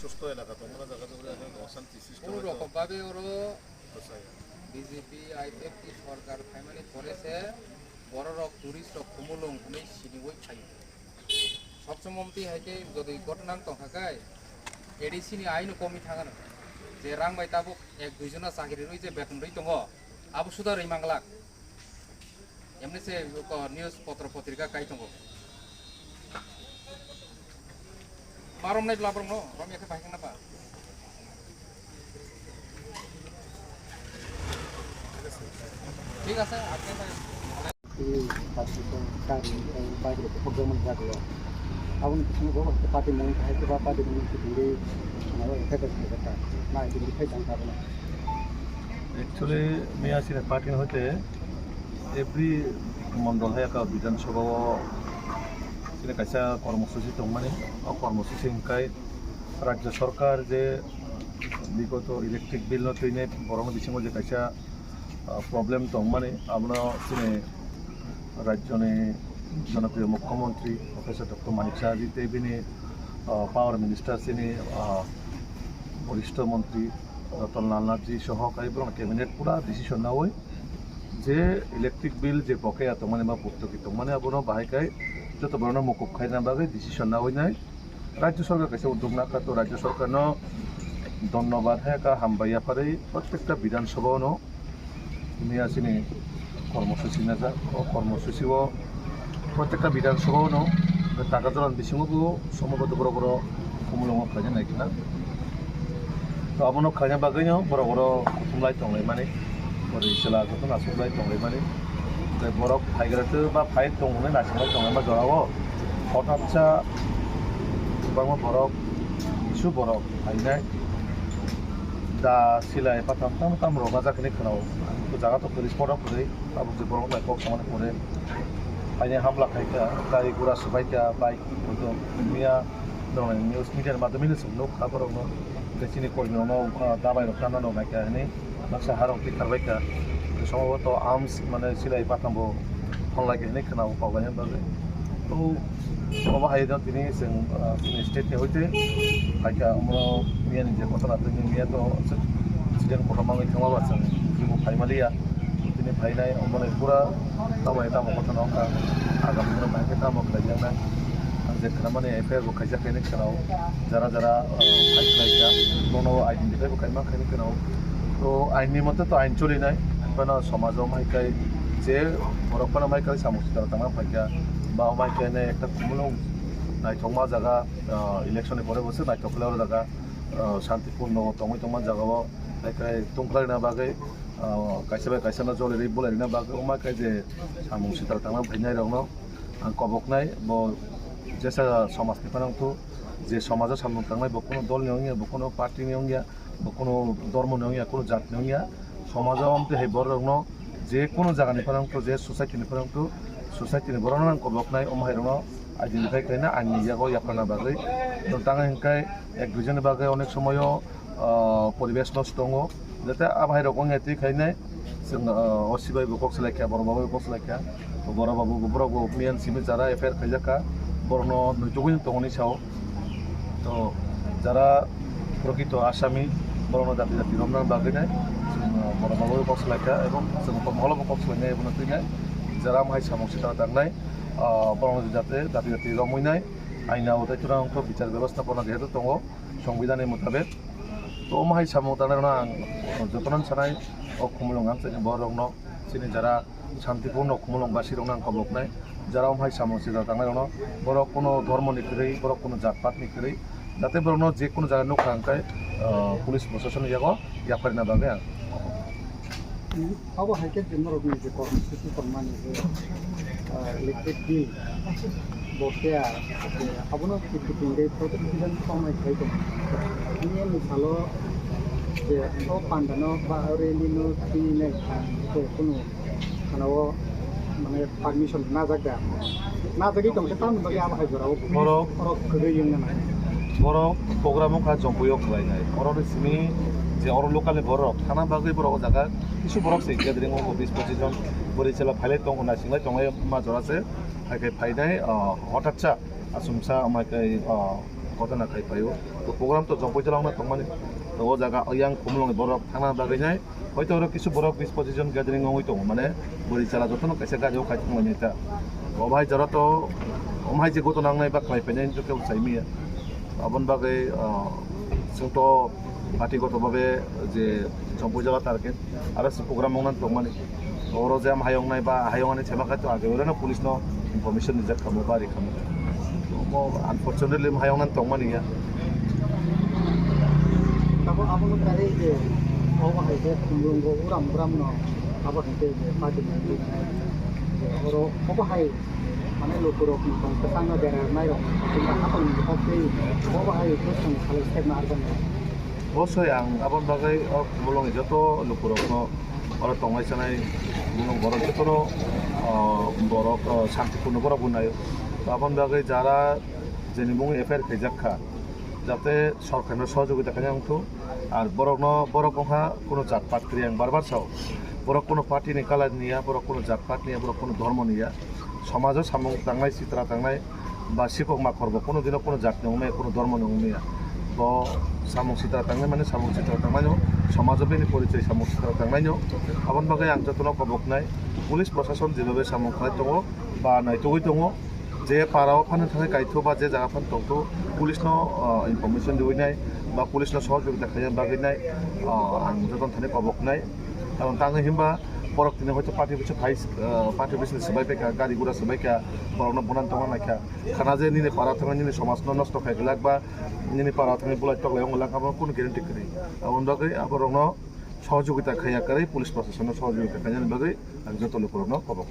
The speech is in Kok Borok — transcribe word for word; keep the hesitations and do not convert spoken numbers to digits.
সুস্থ এলাকা, তোমরা জায়গা জমিতে অনেক অশান্তি সৃষ্টি কোনো হয়েছে। রকম ভাবে ওরও তো চাই। বিজেপি আইপিএফটি সরকার ফাইমানি করেছে, বড় রক টুরিস্ট রক কুমুলুং হনে সিনিবই খাই। সবসময় মমতি হাইকে যদি ঘটনা তংখাকাই, এডিসি নি আইন কমি থাকানো। যে রাং bai tabuk ek dui jona chakri rwi je beton rwi tongo, abo suda rwi manglak. Emni se ko news potro potrika kai tongo. Marom nai bla borok no, rom ya khe bai khna ba. Thik ase, apni bai. Ini pati ko kari, eh, bai ko program ni jaglo. Aboni bisingo bo party mung hai ke ba party mung ke duri, na effect ase ta. Na duri khai jang ta na. Actually, miya sini party hoite every mondol hai ka Bidhan Sabha o sini kaisa kormosuchi tongmani, o kormosuchi hingkai Rajya Sarkar je bigoto electric bill no twinai borokno bisingo je kaisa, ah, problem tongmani, abono sini rajyoni jonopriyo mukhyamantri Professor Doctor Manik Saha ji tei bini, ah, power minister sini, ah, borishto mantri Ratan Lal Nath ji soho kai borokni cabinet pura decision naui je electric bill je bokya tongmani ba buktoki tongmani abono bahai kai joto borokno mukup khaina bagwi decision naui nai. Rajya Sarkar kaisa uddog nakha, to Rajya Sarkarno dhonnobad hai kha, hambai yapharwi prottekta Bidhan Sabha-ono miya chini kormosuchi najak. O kormosuchi-o prottekta Bidhan Sabha-ono taka jalan bisingo bo somboboto borok oro khumulwngo khlaina nai khna. To abono khlaina bagwino borok oro kuthumlai tonglaimani, boroi chwla jotono achuklai tonglaimani. Tei borok phaigra tei ba phai tong hwnwi naisingbai tonglaima jorao hothatsa kwbangma borok, kisu borok phainai da silai patham tam tam rwbajak hinwi khwnao. Jaga to police kotor kwrwi, tabuk je borok bai kok samani pore phainai hamla khaikha, gari gura swbaikha, bike kotor miya. Norok news media ni madhyome no chwng nukha borokno, tei chini kormi rokno, ah, dabai rok tanna rok naikha hinwi baksa harok tikharbaikha. Somboboto arms mane silai patham bo honlaikha hinwi khwnao koklaina bagwi. To obo hai no tini chwng, ah, chini state ni hoite phaikha, omo miya ni je kotor atwini miya to incident kotor mangwi thangma ba chwng bo phaimaliya. Tini phainai omo nai pura tamo tamo kotor no wngkha. Agam no bahai khe tamo khlaijaknai. Ang je khwnamani F I R bo khaijak khe hinwi khwnao. Jara jara, ah, phai khlaikha, bono identify bo khaima khe hinwi khwnao. To ain ni mote to ain cholinai. Phano somajo mai khai je borok phano mai khai samung sitaro tangna phaikha. Ba mai khai nai ekta khumulwng naithokma jaga, ah, election ni pore bo se naithok khlai o jaga, ah, santipurno tongwi tongma jaga o. Hai khai tongkhlaina bagwi, ah, kaisa bai kaisa no jolirwi bulairina bagwi wngma khe je samung sitra tangna phainai rokno ang koboknai, bo jesa somaj ni phano wngthu, je somajo samung tangnai bo kuno dol ni wngya, bo kuno party ni wngya, bo kuno dormo ni wngya, kuno jat ni wngya, somajo amtwi hai borok rokno je kuno jaga ni phano wngthu, je society ni phano wngthu, society ni borok no ang koboknai, omo hai rokno identify khlaina ang ni yago yapharna bagwi. Tang hinkhe ek dui joni bagwi onek somoyo ah, poribesh nosto tongo. Jate abahairok wngya twi khainai, chwng, ah, O C bai bo kok salaikha, borok babu bo kok salaikha. To borok babu bo, borok bo miyan simi jara F I R khaijakha, borokno nuitugwi tongoni sao. To jara prokito asami, borokno jati jati romna bagwinai, chwng, ah, borok babu bo kok salaikha, ebong chwng tongmolo bo kok salainai, ebono twinai jara amhai samung sitara tangnai, ah, borokno jate jati jati romwinai, aina o tei twrwng wngkha bichar bebostapona jehetu tongo. Songbidhan ni motabek. To omo hai samung tangnai rokno ang jotono sanai, o khumulwng ang chini borok rokno, chini jara santipurno khumulwng basi rokno ang koboknai, jara omo hai samung sida tangnai rokno, borok kuno dhormo ni kwrwi, borok kuno jat pat ni kwrwi, jate borokno je kuno jaga nukha hwnkhe, ah, police proshasoni yago yapharina bagwi ang. Abo hai khe je norokni je kormosuchi tongmani je, ah, electric bill bo khe, ah, abono kiphilwi tongmani khai tongo. Nini ani salo Je o pandano ba o rally no tini nai to kunu khana o mane permission najak da. Najagwi tongkhe tamni bagwi abo hai jorao borok, borok kwrwi wngna nai. Borok program wngkha Jompui o khlainai. Borokni simi je oro local ni borok thana bagwi borok o jaga kisu borok se gathering o bis pochis jon bwrwi chwla phailai tongo, naisinglai tonglai ma jora se. Hai khe phainai, ah, hotatsa asumsa amai kai, ah, gotona khai phaio. To program to Jompui jora wngna tongmani. To o jaga yang Khumulwng ni borok thana bagwi nai. Hoito oro kisu borok bis pochis jon gathering wngwi tongo, mane bwrwi chwla jotono kaisa gari o khai thangmani ta. O bahai jora to, o bahai je gotona wngnai ba khlai phainai hinwi khe bo sai manya. Aboni bagwi, ah, chwng to party goto babe je Jompui jora target, aro se program wngna tongmani. Oro je am hayung nai ba hayung ani chema khai to age oro no police no information rijak kha mo ba ri kha mo. Mo unfortunately mo hayung nan tongmani ya. Tabo abo no kare je obo hai je khumlungo uram uram no abo hai je je party ni je oro obo hai mane lukurok ni tong kwchang no bera nai rok kinba hapang ni hok tei obo hai kwchang khalai step na arjang. Bosoi ang aboni bagwi o khumlungo joto lukurok no oro tongnai chanai borok jotono, ah, borok, ah, santipurno borok bo naio. Aboni bagwi jara jeni mung F I R khaijak kha, jate sorkarno sohojogita khaina wngthok. Ar borokno, borok wngkha kuno jat pat kwrwi, ang bar bar sao. Borok kuno party ni colour ni ya, borok kuno jat pat ni ya, borok kuno dhormo ni ya. Somajo samung tangnai, sitra tangnai, ba sikok makhor bo kuno dino kuno jat ni wngmaya, kuno dhormo ni wngmaya. Bo samung sitra tangnai mane samung sitra tangmani, somajo bini porichoi samung sitra tangmani. Aboni bagwi ang jotono koboknai, police prosason jebabe samung khlai tongo ba naitugwi tongo, je para o phano thangwi kaitho ba je jaga phano tongtho, police no, ah, information riwi nai ba police no sohojogita khaina bagwi nai, ah, ang jotono thani koboknai. Karon tangwi himba borok tini hoito party bisingo phai, ah, party bisingo swbai paikha, gari gura swbai kha, borokno bunan tongna naikha. Khana je nini para thangwi nini somaj no nosto khai glak ba nini para thangwi bulai toklai wng glak, abo kunu guarantee kwrwi. Aboni bagwi aborokno sohojogita khaiya kwrwi, police prosason no sohojogita khainani bagwi ang joto lukurokno kobok.